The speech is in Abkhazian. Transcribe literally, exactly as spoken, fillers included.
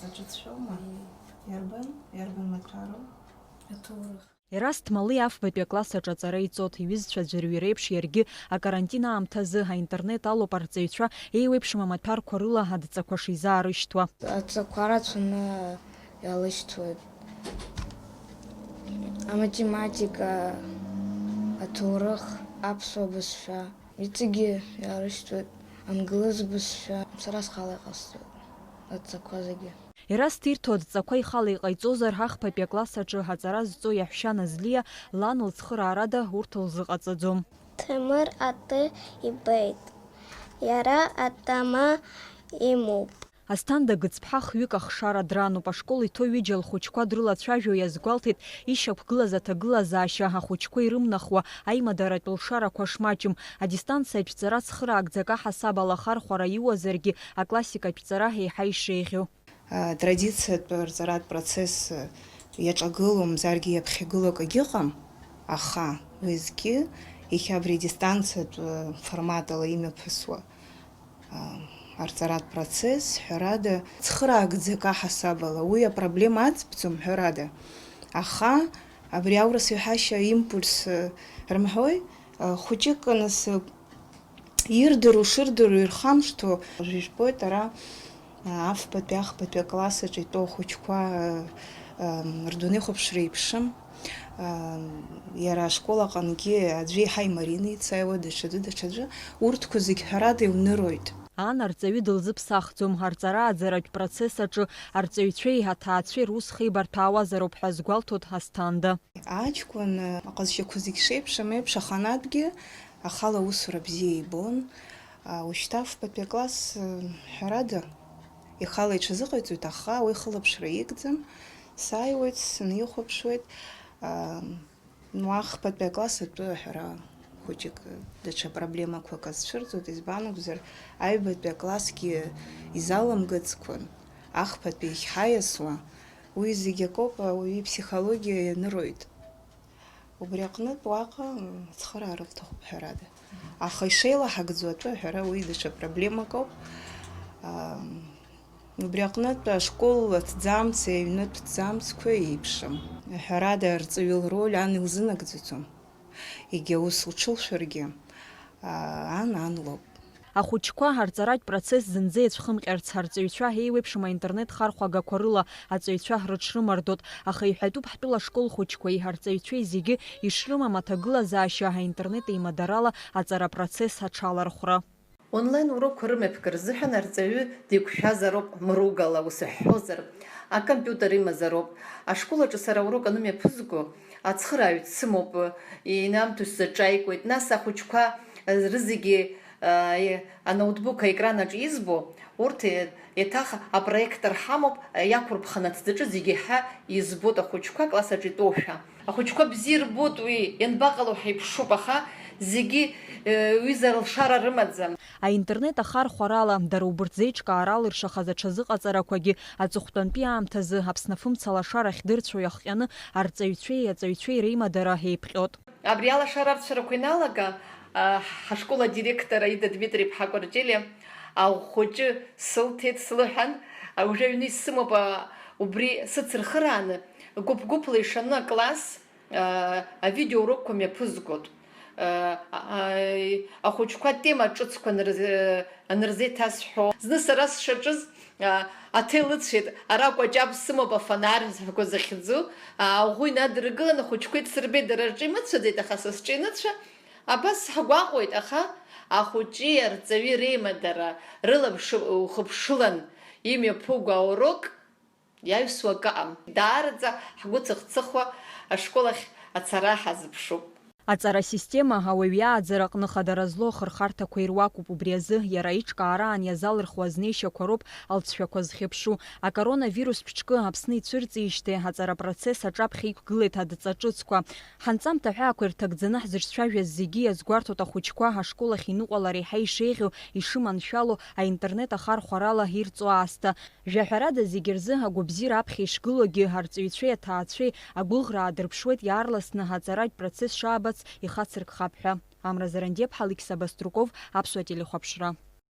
Аҿыцәоума? Иарбан, иарбан маҭәару? Аҭоурых. Ерасҭ Малиа афбатәи акласс аҿы аҵара иҵот, иҩызцәа аӡәырҩы реиԥш иаргьы акарантин аамҭазы аинтернет алоуп арҵаҩцәа еиуеиԥшым амаҭәарқәа рыла адҵақәа шизаарышьҭуа. Адҵақәа рацәаны иалышьҭуеит аматематика, аҭоурых, аԥсуа бызшәа, иҵегьы иаарышьҭуеит англыз бызшәа. Сара схала иҟасҵоит адҵақәа зегьы. Ерасҭ ирҭо адҵақәа ихала иҟаиҵозар, ахԥатәи акласс аҿы аҵара зҵо иаҳәшьа Назлиа лан лцхыраарада урҭ лзыҟаҵаӡом. Ҭемыр атәы ибеит, иара атама имоуп. Асҭанда Гыцԥҳа хҩык ахшара дрануп, ашкол иҭоу ҩыџьа лхәыҷқәа дрылацәажәо иазгәалҭеит ишьақәгылаз аҭагылазаашьа, ахәыҷқәа ирымнахуа аимадаратә лшарақәа шмаҷым, адистанциатә ҵара цхыраагӡак аҳасабала ахархәара иуазаргьы, аклассикатә ҵара еиҳа ишеиӷьу. Атрадициатә рҵаратә процесс иаҿагыло, мамзаргьы иаԥхьагылоу акагьы ыҟам, аха уеизгьы иахьа абри адистанциатә форматала имҩаԥысуа арҵаратә процесс, ҳәарада, цхыраагӡак аҳасабала уи апроблема аӡбӡом, ҳәарада. Аха абри аурыс ҩҳашьа импульс рымҳәои, хәыҷык насыԥ ирдыруа шырдыруа ирхамышҭуа, уажә ижәбоит, ара, а, афбатәи ахԥатәи акласс аҿы итәоу ахәыҷқәа, а, ам, рдунеихәаԥшра еиԥшым. А, иара ашкол аҟынгьы аӡәы еиҳа имарины ицаиуа, даҽаӡәы, даҽаӡәы, урҭқәа зегь ҳәарада иуныроит. Ан арҵаҩы дылзыԥсахӡом, арҵара-ааӡаратә процесс аҿы арҵаҩцәеи аҭаацәеи рус хеибарҭәаауазароуп ҳәа азгәалҭоит Асҭанда. Аҷкәын, а, аҟазшьақәа зегь шеиԥшым еиԥш, аханатәгьы ахала аусура бзиа ибон. А, уажәшьҭа афбатәи акласс, ы, ҳәарада, ихала иҽазыҟаиҵоит, аха уи хылаԥшра игӡам. Сааиуеит, снеихәаԥшуеит. А, ну, ахԥатәи акласс атәы аҳәара хәыҷык, даҽа проблемақәак азцәырҵуеит, избан акәзар, аҩбатәи аклассгьы изаламгацкәан, ахԥатәи иахьҳаиасуа, уи зегь акоуп, ауаҩы иԥсихологиа ианыроит. Убри аҟнытә уаҟа, м, ацхыраара лҭахуп ҳәарада. Аха ишеилаҳагӡо атәы аҳәара уи даҽа проблемак ауп. Ам, убри аҟнытә ашкол аҭӡамц, аҩнытә ҭӡамцқәа еиԥшым. Ҳәарада, арҵаҩы лроль ан илзынагӡаӡом. Егьа ус лҽылшәаргьы, а, ан, ан лоуп. Ахәыҷқәа ҳарҵаратә процесс зынӡа иацәхымҟьарц, ҳарҵаҩцәа еиуеиԥшым аинтернет хархәагақәа рыла аҵаҩцәа рыҽрымардоит, аха иҳәатәуп ҳтәыла ашкол хәыҷқәеи ҳарҵаҩцәеи зегьы ишрымам аҭагылазаашьа аинтернет еимадарала аҵара процесс аҽалархәра. Онлайн урокқәа рымҩаԥгара рзыҳәан арҵаҩы деиқәшәазароуп, мругала ус ҳҳәозар, акомпиутер имазароуп. Ашкол аҿы сара аурок анымҩаԥызго, ацхырааҩ дсымоуп, инамҭо сзаҿаикуеит, нас ахәыҷқәа рызегьы Аноутбук аекран аҿы избо, урҭ еиҭах апроектор ҳамоуп, иақәырԥханы аҭӡаҿы зегьы еиҳа избоит ахәыҷқәа акласс аҿы итәоушәа. Ахәыҷқәа бзиа ирбоит уи, ианбаҟало ҳәа иԥшуп, аха зегьы ҩыза рылшара рымаӡам. Аинтернет ахархәарала, дара убырҭ зеиҿкаарала иршахаз аҽазыҟаҵарақәагьы аҵыхәтәантәи аамҭазы Аԥсны афымца лашара ахьдырцәоу иахҟьаны арҵаҩцәеи аҵаҩцәеи реимадара еиԥҟьоит. Абри алашара арцәарақәа иналага, ҳашкол адиректор Аида Дмитри-иԥҳа Кәарҷелиа ахәыҷы сылҭеит, слыҳәан, уже аҩны исымоуп, убри сыцырхырааны, гәыԥ-гәыԥла ишаны акласс, авидеоурокқәа мҩаԥызгоит. Ахәыҷқәа атема ҿыцқәа анырзеиҭасҳәо, зны сара сшаҿыз, аҭел ыцәеит, ара акәаҷаб сымоуп, афонар ҳәа захьӡу, аӷәы инадыргылан, ахәыҷқәа еицсырбеит, дара рҿы имыцәаӡеит, аха са сҿы иныцәа. Абас ҳгәаҟуеит, аха ахәыҷи арҵаҩи реимадара рылаԥш ухыԥшылан имҩаԥуго аурок иаҩсуа акы ыҟам. Даараӡа ҳгәы цыхцыхуа ашкол ахь ацара ҳазыԥшуп. Аҵара асистема ауаҩ иааӡара аҟны хадара злоу ахырхарҭақәа ируакуп, убри азы иара иҿкаараан иазалырхуа азнеишьақәа роуп алҵшәақәа зхьыԥшу. Акоронавирустә ҿкы Аԥсны ицәырҵижьҭеи аҵара апроцесс аҿаԥхьа иқәгылеит адҵа ҿыцқәа. Ҳанҵамҭа аҳәаақәа ирҭагӡаны ҳзыҿцәажәаз зегьы иазгәарҭоит ахәыҷқәа ашкол ахь иныҟәалар еиҳа ишеиӷьу, ишыманшәалоу аинтернет ахархәарала ирҵо аасҭа. Жәаҳәарада, зегьы рзы агәабзиара аԥхьа ишгылоугьы, арҵаҩцәеи аҭаацәеи агәыӷра аадырԥшуеит иаарласны аҵаратә процесс шаабац ихацыркхап ҳәа. Амра Зарандиаԥҳа, Алықьса Баструков, Аԥсуа телехәаԥшра.